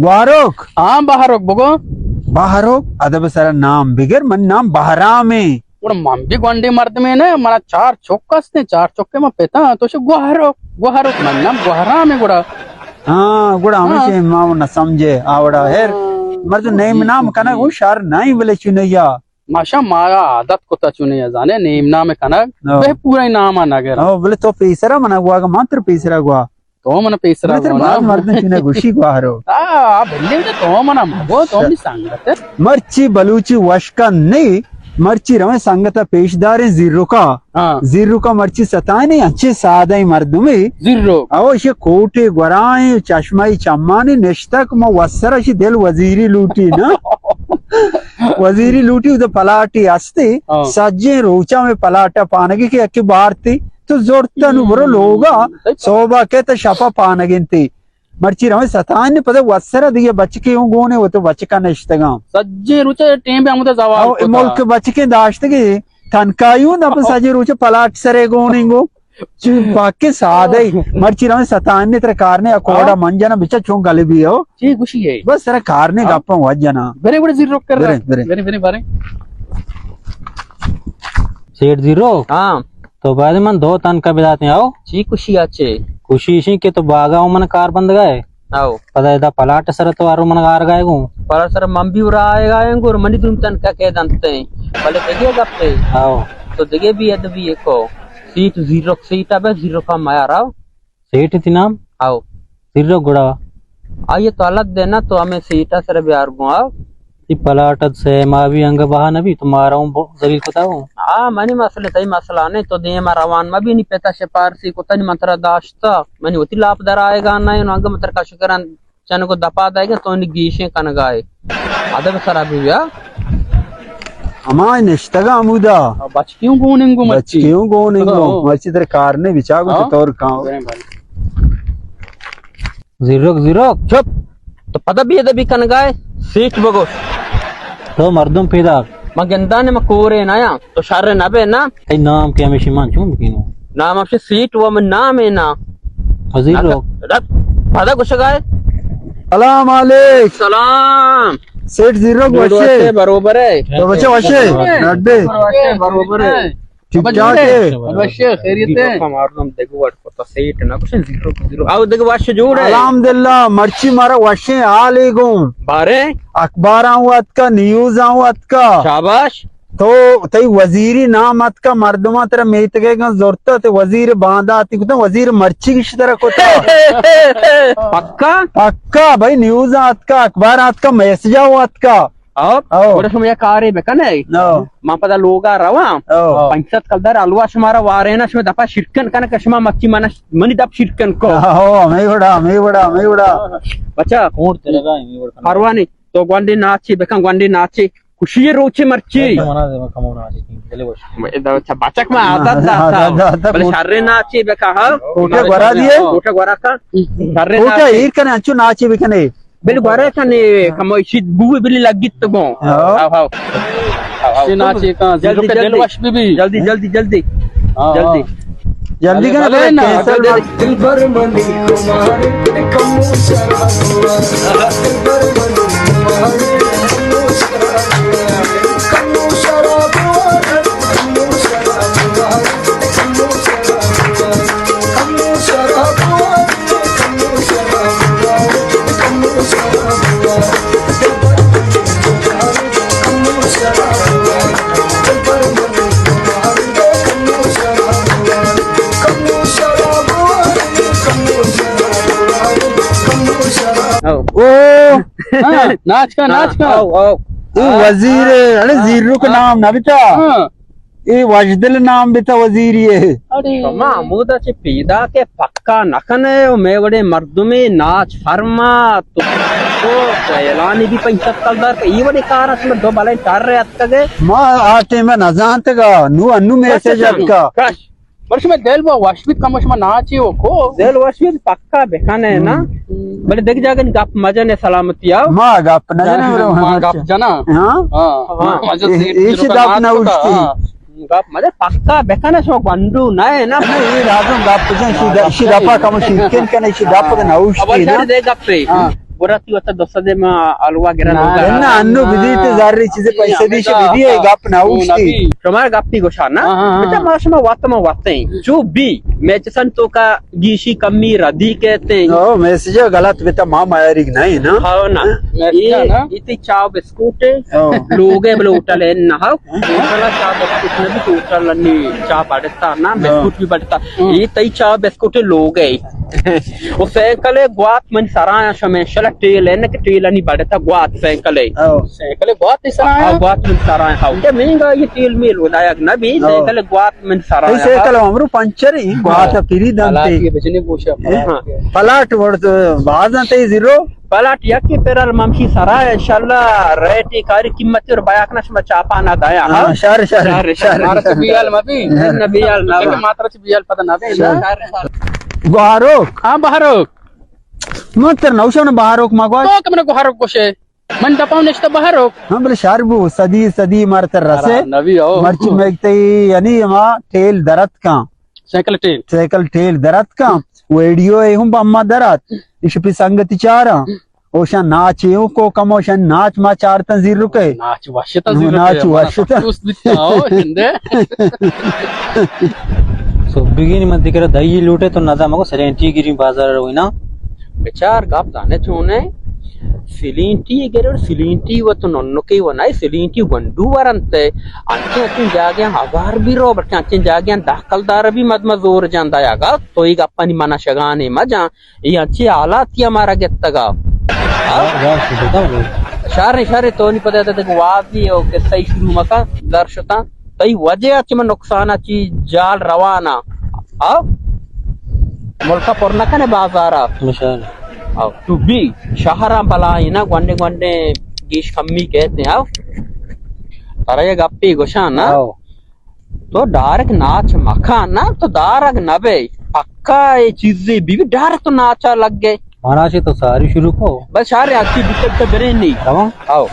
گوہروک۔ ہاں، بہروک بگو۔ بہروک، ادب سرا نام بگر، من نام بہرام ایں۔ گڑا من بھی گونڈیں مردمے نہ، منا چار چک ہستیں، چار چک من پتا، تو چہ گوہروک، گوہروک، من نام گوہرام ایں گڑا۔ ہاں، گڑا ہمشہ ہاں۔ ما نہ سمجھے، آوڑا ہر۔ ہاں۔ مردم نیم نام کنگ او شر نہیں بلے چونیا۔ ماشا مارا عادت کتا چونیا، زانے نیم نام کنگ، ہاں۔ بہ پورا نام نہ گر۔ ہاں، بلے تو پیسرا منا گوا، من تر پیسرا گوا۔ تو من پیسرا بلے ترا گوا باز نا۔ مردم چونے گوشی گوہرو۔ آ، آ، بلے تو منا مگو، تو منی سنگت۔ مرچی بلوچی وشکن نی، مرچی رویں سنگتا پیش داریں زیروکا۔ ہاں۔ زیروکا مرچی ستائیں نی، انچیں سادہ مردمے۔ زیروک۔ او، اشی کوٹے گورائیں، چشمہ چمانی نشتک، ما وسر اشی دل وزیری لوٹی نا۔ وزیری لوٹی، ادھر پلاٹی ہستی، ہاں۔ سجیں روچا میں پلاٹا پانگی کہ اکی بارتی۔ تو زرت نو برو لوگا، صحیح۔ صوبہ کے تو شپا پانگنتی۔ مرچی رویں ستائیں نی، پدا وسرا دیگہ بچکے اوں گونے، وہ تو بچکا نشتگاں۔ سجیں روچے ٹیم بہ ہمودا زوال او، کتا۔ ملک بچکے داشتگی، تنکایوں نہ، پہ سجیں روچے پلاٹ سرے گونیں گو۔ چون پاکے سادہ ای۔ مرچی رویں ستائیں نی، ترا کارنے اکوڑا ہاں۔ من جنا بچا چون گلے بی ہو۔ چی گوشی ہے؟ بس ترا کارنے ہاں۔ گپاں وجنا۔ برے بڑے زیروک کر رہا۔ برے، برے۔ برے، برے، برے۔ سیٹھ زیروک؟ ہاں۔ تو باید من دو تنکا بداتیں، آؤ۔ چی خوشی آچے؟ خوشی اشی کہ تو باغا ہوں من کار بندگا ہے۔ آؤ۔ پدا ادا پلاٹ سر تو آرو من آرگا ہے گوں۔ پلاٹ سر من بھی ارا آئے گا ہے گوں، منی دون تنکا کے دنتے۔ بلے دگے گپے۔ آؤ۔ تو دگے بھی ادبی کو۔ سیٹھ زیروک، سیٹھ ابے زیروکا میار آؤ۔ سیٹھ تی نام؟ آؤ۔ زیروک گڑا۔ آئیے تو حالت دینا تو ہمیں سیٹا سر بیار گوں آؤ۔ تی پلاٹ ات سے ما بھی انگا بہا نبی تو مارا ہوں بو-، ذلیل کتا ہوں۔ ہاں، منی مسئلہ تئی مسئلہ نہیں، تو دیم روان ما بھی نی پتا شپارسی کتا نی من ترا داشتا، منی وتی لاپ در آئے گا نہیں، انگا من ترا کش کرن چن کو دپا دائے گا تو نی گیشیں کنگا ہے۔ ادب سرا بھی بیا۔ ہما نشتگا ہمودا۔ بچکیوں گوننگو مرچی۔ بچکیوں گوننگو۔ ہاں۔ مرچی تر کار نے بچا گو ہاں۔ چطور کاؤ۔ زیروک، زیروک۔ چپ۔ تو پدا بے ادبی کنگائے، سیٹھ بگوش۔ تو مردم پیدا۔ ما گندانے ما کورے نہ یا، تو شر نہ بے نا۔ تئی نام کہ ہمیشی من چون بکنو؟ نام ہمیشی سیٹھ و من نام ہے نا۔ زیروک۔ رد، پدا گوشگائے۔ سلام علیک۔ سلام۔ سیٹھ زیروک وشے۔ وشے بروبر ہے۔ تو بچے وشے؟ رڈے۔ وشے بروبر ہے۔ ٹھیک ٹھاک ہے؟ وشے خیریت ہے؟ مردم دیکھو وٹ کتا سیٹ نہ کشن زیرو زیرو۔ او دیکھو وش جوڑ ہے۔ الحمدللہ، مرچی مارا وشیں حالے گوں۔ بارے؟ اخباراں وت کا، نیوزاں وت کا۔ شاباش۔ تو تئی وزیری نام اتکا، مردماں ترا میتگے گاں زرتا، تے وزیر بانداتی کتا، وزیر مرچی گش ترا کتا۔ پکا؟ پکا بھائی، نیوز اتکا، اخبار اتکا، میسج اتکا۔ او، او۔ گڑا شما یک کارے بکنے۔ او۔ من پدا لوگا رواں۔ او۔ پنچ سد کلدار حلوا شمارا وارینا، شما دپا شرکن کن کہ شما مکی منش-، منی دپ شرکن کو۔ او، ہمیں وڑا، ہمیں وڑا، ہمیں وڑا۔ بچا۔ پروانی، تو گونڈے ناچے بکن، گونڈے ناچے۔ خوشی روچے مرچی۔ ادا چا بچک ما عادت داتا۔ عادت داتا، بلے کوٹا۔ شرے ناچے بکا، ہاں۔ کوٹا گورا دیے؟ کوٹا گورا کا۔ شرے کوٹا ناچے۔ ایر کنے، انچو ناچے بکنے۔ بلے گورا کنے، کمو شید بو بلے لگیت تو گو۔ ہاں۔ ہاں، ہاں۔ ہاں، ہاں۔ شے ناچے کا، جلدی، دل جلدی۔ وش بی بی۔ جلدی، جلدی، جلدی۔ ہاں، جلدی۔ ہاں۔ جلدی کنے، بلے بلے، کینسل۔ دلبر منی خمار کمو شراب وار، دلبر منی خمار کمو شراب وار، کمو شراب وار، کمو شراب وار، کمو شراب وار، کمو شراب وار، کمو شراب وار، دلبر منی خمار کمو شراب وار، دلبر منی خمار کمو شراب وار، کمو شراب وار۔ او۔ ہاں، ناچ کا، ناچ کا۔ او، او۔ او وزیر، اڑے زیرک نام نہ بیتا۔ ہاں۔ اے وشدل نام بیتا وزیری ہے۔ اڑے۔ شما ہمودا چہ پیدا کہ پکا نہ کنے و مے وڑے مردمے ناچ فرما تو، تو اعلانی بھی پنچ سد کلدار کا ای وڑے کار اس میں دو بلے ٹر رہے اتکگے۔ ما آ ٹائم نہ زانتگا، نو انو میسج اتکا۔ کش۔ بلے شما دل با وش بیت، کمو شما ناچی و کو۔ دل وش بیت، پکا بکنے نا۔ ہم۔ بلے دگہ جاگہ گپ مجن سلامتی آو۔ ما گپ نہ جناں۔ ما گپ جناں۔ ہاں؟ ہاں۔ ہاں۔ ما جو اے-، سیٹ ایشی جو دپ نہ ناچ اوشتی۔ ہاں۔ گپ مجن پکا بکنے، شما گونڈو نہ ہے نا۔ نہ، اے راجو گپ جن، شی د-، شی دپا کمو شی کن کنے، شی دپ نہ اوشتی نا۔ دے گپے۔ ہاں۔ گڑا تی وتا دو سد ما حلوا گرا نہ، لوگا۔ نہ، انو بدی تے زر چیز پیسے دی شی بدی، اے گپ نہ اوشتی۔ شما گپی گوشا نا؟ ہاں، ہاں، ہاں۔ بچا ما شما وات ما وات ہیں۔ جو بھی، میں چسن تو کا گیشی کمی ردی کہتے ہیں۔ او، میسج غلط بیتا ما میاری نہیں نا؟ ہاں نا۔ میسج اے، نا؟ اے تی چاو بسکوٹ ہے۔ او۔ لوگ ہے بلے ہوٹل ہے نہ ہو۔ ہوٹل چاو بسکوٹ نہ بھی ہوٹل نی چاو بڑتا نا، ہاں۔ بسکوٹ بھی بڑتا۔ ہاں۔ اے تی چاو بسکوٹ لوگ ہے۔ او سائیکل گوات من سرا شمے شل ٹیل ہے نہ کہ ٹیل نی بڑتا گوات سائیکل ہے۔ او۔ سائیکل گوات سرا ہاں، گوات من سرا ہاں۔ کہ مہنگا یہ ٹیل میل ودایگ نہ بھی، او۔ سائیکل گوات من سرا اے ہاں۔ سائیکل عمرو پنچر ہی، گوات ہاں۔ پری دنتے۔ پلاٹ یہ بجنے گوشا، اے؟ پلاٹ۔ ہاں۔ پلاٹ ورد باز انتے زیرو۔ پلاٹ یکی پیرل ممشی سرا، انشاءاللہ ریٹ کاری قیمت اور بیاک نہ شما چاپا نہ دایا، ہاں، ہاں؟ شر، شر، شر، شر، شر۔ مارا چہ بیال مبی۔ نہ، نہ بیال نہ۔ ماترا چہ بیال پتہ نہ بی۔ شر۔ گوہاروک۔ ہاں، بہاروک۔ من تر نوشان بہاروک ما گوش۔ تو کہ من گوہاروک گوشے۔ من دپاؤں نشتہ بہاروک۔ ہاں، بلے شر بو، صدی، صدی مار تر رسے۔ نبی او۔ مرچی میگتے، یعنی ما ٹیل درت کان۔ Cycle tell. سائیکل ٹیل درت کان۔ ویڈیو اے ہم بما درات۔ ایش پی سنگتی چاراں۔ اوشان ناچ اے ہوں کو کم اوشان ناچ ما چارتن زیر رکے۔ ناچ وشتن زیر رکے۔ ناچ وشتن۔ دوست بیتا او ہندے۔ سو بگین من دیگر دائی لوٹے تو ندا مگو سلینٹی گیری بازار روینا۔ بچار گپ زانے چونے؟ سلینٹی گر اور سلینٹی و تو ننکے و نئے سلینٹی گنڈو ورنتے۔ انچیں انچیں جاگے ہزار بھی رو، بلکہ انچیں جاگے داخل دار بھی مد مزور جان دایا گا۔ تو یہ گپانی منا شگانے مجان۔ اے انچیں حالاتی ہمارا گتگا۔ شر، شر، تو نی پتہ تک واضح او قصہ ہی شروع مکا، در شتا۔ تئی وجہ اچ من نقصان اچی جال روانا۔ او ملکا پر نہ کنے بازارا۔ او تو بھی شہرا بلائیں نا، گونڈے گونڈے گیش کمی کہتے ہیں۔ او ترا یہ گپی گوشان نا۔ او۔ تو ڈائریکٹ ناچ مکن نا، تو دارگ نہ بے۔ پکا اے چیزے بی بی ڈائریکٹ تو ناچا لگ گئے۔ مانا چے تو ساری شروع کو۔ بس سارے اچھی بکت تو برے نہیں۔ تمام۔ آؤ۔